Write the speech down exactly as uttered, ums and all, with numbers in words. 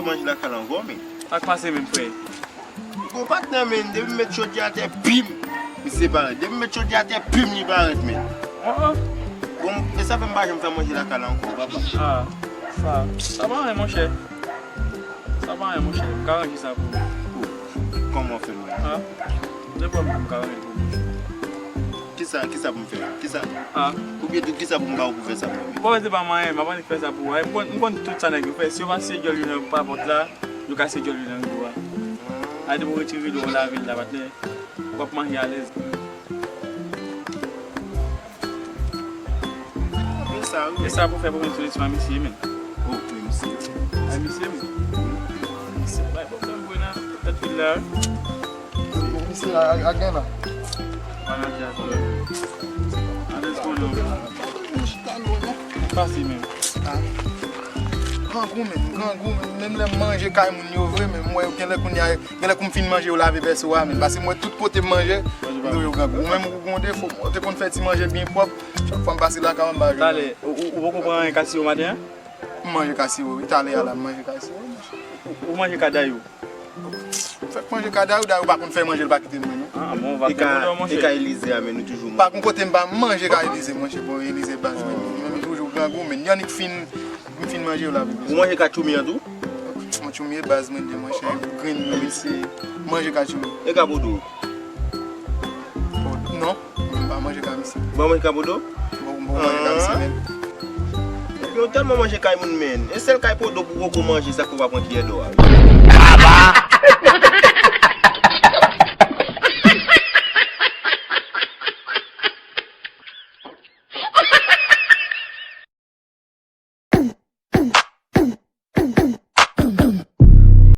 Manje lakay la ankò, men. Sa k pase menm, frè? Bon, patnè, men, depi m met chodyè atè, pim! Misye parèt. Depi m met chodyè atè, pim, li parèt, men. Oh, oh. Bon, e sa fè m pa janm fè manje lakay la ankò, papa. Ah, sa, sa pa anyen, monchè. Sa pa anyen, monchè. M ka ranje sa pou ou. Oh, kòman w fè mwen? Ah, de pwoblèm, m ka ranje pou ou, monchè. Kisa, kisa pou m fè? Kisa? Ah. Oubyen tou, kisa pou m ba ou pou fè sa pou mwen? Bon, se pa mwen, m ap annik fè sa pou ou. M konn, m konn tout sa nèg yo fè. Si yo pase dyòl yo nan papòt la, yo kase dyòl yo nan rido a. Ay, depi w retire rido w lave l la, patnè, w ap manje alèz. Byen sa, wi. E sa pou fè pou mwen sou leson a misye, men. Oh, men misye. Ay, misye, men. Misye, bay pwoblèm vre nan tèt vil la, wi. Misye a, a gen la. Manager, frè. Alèz konnen w. Chita lwen, non? Ou pase menm. Ah. Grangou menm, grangou menm. Menm lè m manje kay moun yo vre, men m wè yo gen lè kounye a, gen lè kou m fin manje, yo lave vèso a menm. Paske m wè tout kote m manje, m wè yo grangou. Ou menm ou gon defo, ou te konn fè ti manje byen pwòp. Chak fwa m pase lakay ou, m ba yo. Talè, ou, ou, ou poko pran kasiwo maten an? M manje kasiwo, wi. Talè a la, m manje kasiwo. Ou, ou manje kadayou? Fèk manje kadayou, dayou pa konn fè manje, l pa kite mwen, non. Ah, bon, w ap fè manje, monchè. E ka Elize a, men nou toujou manje. Pa gon kote m pa manje ka Elize, monchè. Bon, Elize baz, men, men m toujou grangou, men. Yannik fin, m fin manje, yo lave. Ou manje katchoumi an tou? Katchoumi e baz, mwen, de monchè. Grenn, men, se manje katchoumi. E ka podo? Non, m pa manje ka misye. Ou pa manje ka podo? Bon, m pa manje ka misye, men. Epi ou tèlman manje kay moun, men. E sèl kay podo pou poko manje, sa k fè w pa pran kiyè dò a.